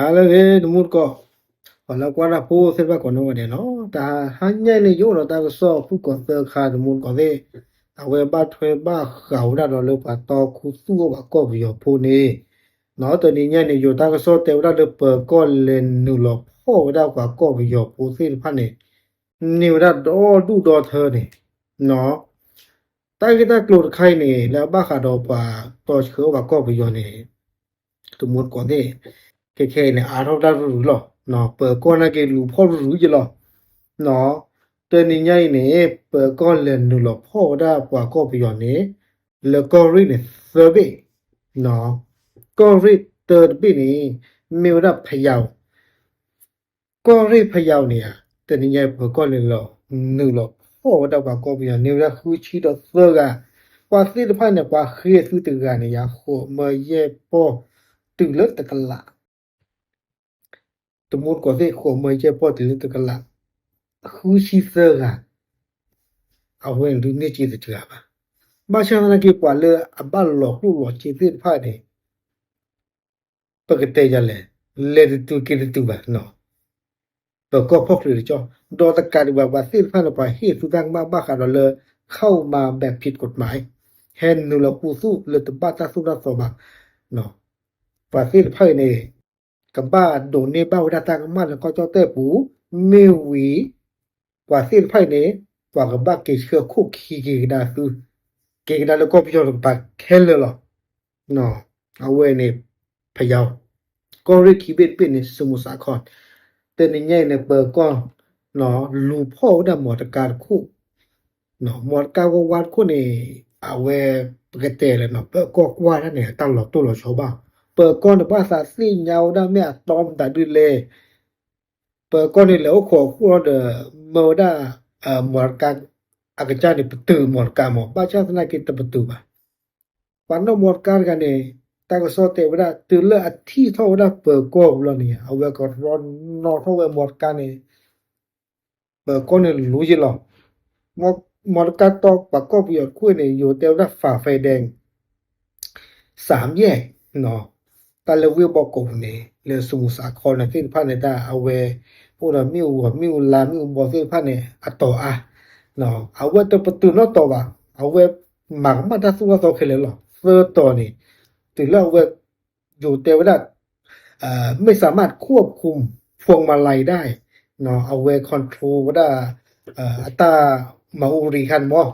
ဟါလၢအဂ့ၤ တမူတကိး, ပှၤလၢကွၢ်တၢ်ဖိသ့ၣ်တဖၣ်ကိးနီၢ်ဂၤဒဲးနီၤ, တဟါညါအံၤန့ၣ် ယအိၣ်ဒီးတၢ်ကစီၣ်ဖုၣ်ကိာ်သၢခါ တမူတကိးသ့ၣ်, အဝဲဘၣ်ထွဲဘၣ်ဃးဝဲဒၣ်ဒီးလၢပှၤတီခိၣ်သူၣ်အိၣ်ပှၤကီၢ်ပယီၤဖိန့ၣ်, နီၤ တနံၤညါန့ၣ် ယိၤတၢ်ကစီၣ်တဲဝဲဒၣ်လၢပၢၤကီၢ်လဲၤနုာ်လီၤဖီၣ်ဝဲဒၣ်ပှၤကီၢ်ပယီၤဖိသ့ၣ်တဖၣ်န့ၣ် န့ၢ်ဝဲဒၣ်ဒီဒူၣ်ဒီထၢန့ၣ်, နီၤ တၢ်ဂ့ၢ်တၢ်ကျိၤတခါအံၤန့ၣ် လၢအဘၣ်ဃးဒီးပှၤတီဆှၢအိၣ်ပှၤကီၢ်ပယီၤန့ၣ်, တမူတကိးသ့ၣ်, ခဲခဲအံၤန့ၣ် အါထီၣ်ဝဲဒၣ်ရုၢ်ရုၢ်လီၤ, ပၢၤကီၢ်နာ်က့လူၤဖီၣ်ရုၢ်ရုၢ်ယဲလီၤ, နီၤ တနံၤညါအံၤန့ၣ် ပၢၤကီၢ်လဲၤနုာ်လီၤဖီၣ်ဝဲဒၣ်ပှၤကီၢ်ပယီၤန့ၣ် လၢကီၢ်ရ့ၣ်န့ၣ်သၢဘ့ၣ်, နီၤ ကီၢ်ရ့ၣ်တၢတဘ့ၣ်န့ၣ် မ့ၢ်ဝဲဒၣ်ဖယီၤ ကီၢ်ရ့ၣ်ဖယီၤန့ၣ်ဧါ, တနံၤညါပၢၤကီၢ်န့ၣ်လီၤ နုာ်လီၤဖီၣ်ဝဲဒၣ်ပှၤကီၢ်ပယီၤန့ၢ်ဝဲဒၣ်ဃုဆံဒီးသၢဂၤ, ပှၤသ့ၣ်တဖၣ်န့ၣ် ပှၤဃ့သုတဂၤန့ၣ်ယါ ဃိးမၢယဲၢ်ပီၢ်တုၤလၢတကလး, တမူတကိးသ့ၣ် ဃိးမၢယဲၢ်ပီၢ်တုၤလၢတကလး, ဃုဆံသၢဂၤ, အဝဲန့ၣ်ဒုးန့ၢ်စ့တစှၤဘၣ်, ဘၣ်ဆၣ်သနာ်က့ ပှၤလၢအဘၣ်လီၤကျိၣ်လီၤစ့သ့ၣ်တဖၣ်န့ၣ် ပကတဲယၤလဲၣ်, လဲၤတတုၤက့ၤတတုၤဘၣ်, ပၢၤကီၢ်ဖီၣ်ချုးတကၠီ, ဒီးတကးဒံးဘၣ် ပှၤသ့ၣ်တဖၣ်န့ၣ် ပှၤဟ့ၣ်သူတၢ်ကမၣ်ဘၣ်ဃးဒီးလၢ เข้ามาแบบผิดกฎหมาย ဟဲနုာ်လီၤခူသူၣ်လၢတဘၣ်တၢ်သိၣ်တၢ်သီဘၣ်, ပှၤသ့ၣ်တဖၣ်အံၤန့ၣ် ကဘၣ်ဒိးန့ၢ်ဘၣ်ဝဲဒၣ်တၢ်ကမၣ်လၢကီၢ်ကၠီၣ်တဲၣ်ပူၤ, မ့ၢ်ဝံၤ ပှၤသ့ၣ်တဖၣ်အံၤန့ၣ် ပှၤကဘၣ်က့ၤဆှၢခိၣ်ခံက့ၤကဒါသု, က့ၤကဒါလၢကီၢ်ပယီၤတကပၤခဲလၢာ်လီၤ. အဝဲန့ၣ် ဖယီၤ, ကီၢ်ရ့ၣ်ခံဘ့ၣ်တဘ့ၣ်န့ၣ် စမူးစးခီၣ်, တနံၤညါအံၤန့ၣ် ပၢၤကီၢ် လူၤဖီၣ်ဝဲဒၣ်မီတကါတခိၣ် မီတကါဝါဝါတခိၣ်န့ၣ် အဝဲ ပကတဲလဲၣ်နီၤ ပၢၤကီၢ်ကွၢ်တၢ်န့ၣ် အတၢ်လီၤတိၢ်လီၤဆီဘၣ်. ပၢၤကီၢ်န့ၣ် ဘၣ်သးသ့ၣ်ညါဝဲဒၣ်မ့ၢ်အတီမတၤဒ်လဲၣ်. ပၢၤကီၢ်န့ၣ် လဲၤအိၣ်ခိးအခိၣ်လီၤဒီး မၢဝဲဒၣ် မီတကါ အကစၢ်န့ၣ် ပတုာ်မီတကါမး ဘၣ်ဆၣ်သနာ်က့တပတုာ်ဘၣ်. ပှၤနီၣ်မီတကါတဂၤန့ၣ် တၢ်ကစီၣ်တဲဝဲဒၣ် တုၤလၢအထံၣ်ထီၣ်ဝဲဒၣ်ပၢၤကီၢ်ပူၤလီၤန့ၣ် အဝဲကရီနီၣ်ထီၣ်ဝဲမီတကါန့ၣ် ပၢၤကီၢ်န့ၣ်လူၤယဲလီၤ. မီတကါတီပှၤကီၢ်ပယီၤတခိၣ်န့ၣ် ယိၤတဲဝဲဒၣ် ฝ่าไฟแดง สามแยก တၢ်လၢဝ့ၢ်ဘီကိးပူၤန့ၣ် လၢစမူးစးခီန့ၣ်သ့ၣ်တဖၣ်န့ၣ် တၢ်အဝဲ အိၣ်ဒီးမ့ၣ်အူဂီၤ မ့ၣ်အူလါ မ့ၣ်အူဘီသ့ၣ်တဖၣ်န့ၣ် အတီၤအါ အဝဲတပတုာ်နီၣ်တီၤဘၣ်. အဝဲမၤကမၣ်တၢ်သူၣ်ထီၣ်သီခဲလၢာ်လီၤ. သၢတီၤန့ၣ် တုၤလၢအဝဲ ယိၤတဲဝဲဒၣ် ไม่สามารถควบคุมพวงมาลัยได้ အဝဲ control ဝဲဒၣ် အတၢ်မၤအူရံခါန့ၣ်မး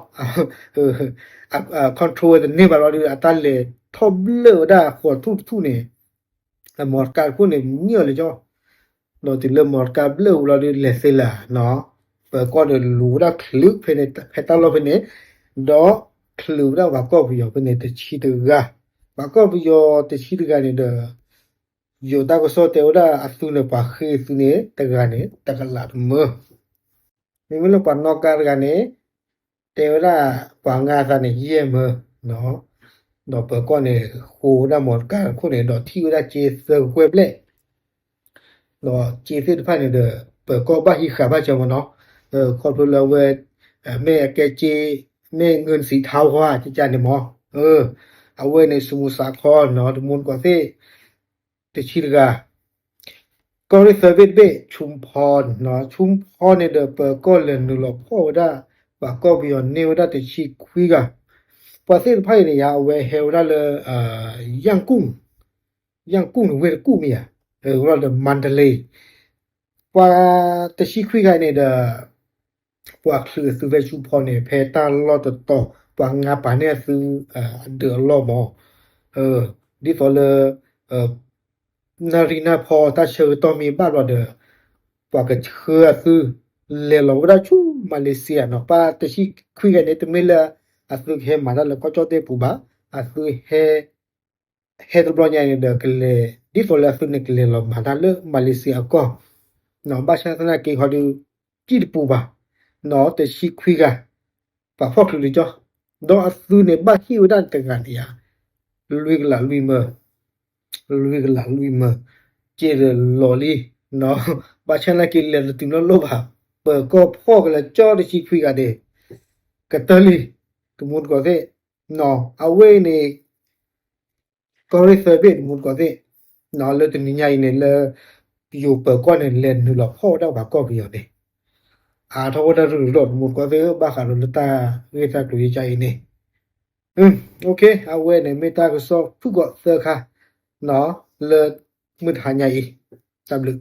control ဝဲတန့ၢ်ဘၣ်လီၤဒီး အတၢ်လဲၤထီၣ်ဘျၢၣ်ဝဲဒၣ်ဃိးထူၣ်တထူၣ်န့ၣ် မီတကါတခိၣ်န့ၣ် န့ၢ်အီၤလၢကၠီ ဒီးတုၤလၢမီတကါဘျၢၣ်ဝံၤလီၤဒီး လဲၤသ့လၢၤနီၤ ပၢၤကီၢ်ဒီးလူၤဝဲဒၣ်ချုးဖဲန့ၣ် ဖဲတၢ်လီၢ်ဖဲန့ၣ် ဒီးချုးဝဲဒၣ်ပှၤကီၢ်ပယီၤဖဲန့ၣ်တဆံတဂၤ, ပှၤကီၢ်ပယီၤတဆံတဂၤန့ၣ်ဒီး ယိၤတၢ်ကစီၣ်တဲဝဲဒၣ်အသုန့ၣ် ပှၤဃ့သုန့ၣ် တဂၤန့ၣ် တကလးတမၢ မ့မ့ၢ်လၢပှၤနီၣ်ကါတဂၤန့ၣ် တဲဝဲဒၣ်ပှၤငါသးန့ၣ် ယဲၢ်မၢ ဒီးပၢၤကီၢ်န့ၣ် ဃိဝဲဒၣ်မီတကါတခိၣ်န့ၣ် ဒီးထံၣ်ဝဲဒၣ်စ့သၢကကွဲၢ်ဘျဲၣ် ဒီးစ့သ့ၣ်တဖၣ်န့ၣ်ဒီး ပၢၤကီၢ်ဘၣ်ဟံးဃာ်ဘၣ်စၢၤမးနီၤ ခီဖျိလၢအဝဲ မ့ၢ်အကဲစ့ မ့ၢ်ငိုၣ်စံးထါဝါကကန့ၣ်မး အဝဲန့ၣ် စမူးစးခီနီၤ တမူတကိးသ့ၣ် တဆံတဂၤ ကီၢ်ရ့ၣ်သၢဘ့ၣ်တဘ့ၣ် ชุมพร ชุมพรန့ၣ်ဒီး ပၢၤကီၢ်လဲၤနုာ်လီၤဖီၣ်ဝဲဒၣ် ပှၤကီၢ်ပယီၤန့ၢ်ဝဲဒၣ်တဆံခွံဂၤ ပှၤသ့ၣ်တဖၣ်အံၤန့ၣ်ယါ အဝဲဟဲဝဲဒၣ်လၢ ယၣ်ကူၣ် ယၣ်ကူၣ်န့ၣ်ဝ့ၢ်တကူၣ်မ့ၢ်ဧါ ဝဲဒၣ်ဒီး မန္တလေး ပှၤတဆံခွံဂၤန့ၣ်ဒီး ပှၤချုးအသုဖဲ ชุมพรန့ၣ် ဖဲတၢ်လီၢ်တတီၤ ပှၤငါပာ်န့ၢ်အသု အဒၢးအလီၢ်မး ဒ်သိးလၢ နၣ်ရံၣ်နၢ်ဖီတၢ်ဆၢကတီၢ်မ့ၢ်ဘၣ်ဘျီဒီး ပှၤကဆှၢအသု လဲၤလီၤဝဲဒၣ်ဆူမၤလ့ၤစံယါနီၤ ပှၤတဆံခွံဂၤန့ၣ် တမ့ၢ်လၢအသုကဟဲမၤတၢ်လၢကီၢ်ကၠီၣ်တဲၣ်ပူၤဘၣ် အသုဟဲ ဟဲတဘျီညါန့ၣ်ဒီးကလဲၤ ဒ်သိးလၢအသုန့ၣ်ကလဲၤလီၤမၤတၢ်လၢမၤလ့ၤစံယါအကီၢ် ဘၣ်ဆၣ်သနာ်က့ခီဒုး စံၣ်တပူၤဘၣ် နီၤ တဆံခွံဂၤ ပှၤဖီၣ်ချုးတကၠီ ဒီးအသုန့ၣ်ဘၣ်ဟ့ၣ်ဝဲဒၣ်တဂၤန့ၣ်ဧါ လွံၢ်ကလးလွံၢ်မၢ လွံၢ်ကလးလွံၢ်မၢ စ့ဒီးလီၤလံ ဘၣ်ဆၣ်သနာ်က့လဲၤတတုၤနီတလိၣ်ဘၣ် ပၢၤကီၢ်ဖီၣ်ကလဲၤကၠီတဆံခွံဂၤဒဲး ကတၢၢ်လံ တမူတကိးသ့ၣ် အဝဲအံၤန့ၣ် ကီၢ်ရ့ၣ်သၢဘ့ၣ်တမူတကိးသ့ၣ် လၢတနံၤညါအံၤန့ၣ် လၢယိၤပၢၤကီၢ်န့ၣ် လဲၤနုာ်လီၤဖီၣ်ဝဲဒၣ်ပှၤကီၢ်ပယီၤန့ၣ် အါထီၣ်ဝဲဒၣ်ရူၢ်ဒီးတမူတကိးသ့ၣ် ဘၣ်ဃးဒီးလၢတၢ်ဂ့ၢ်တၢ်ကျိၤယကါအံၤန့ၣ်. အဝဲန့ၣ်မ့ၢ်တၢ်ကစီၣ်ဖုၣ်ကိာ်သၢခါ လၢမုၢ်တဟါညါအံၤ. တၢ်ဘျုး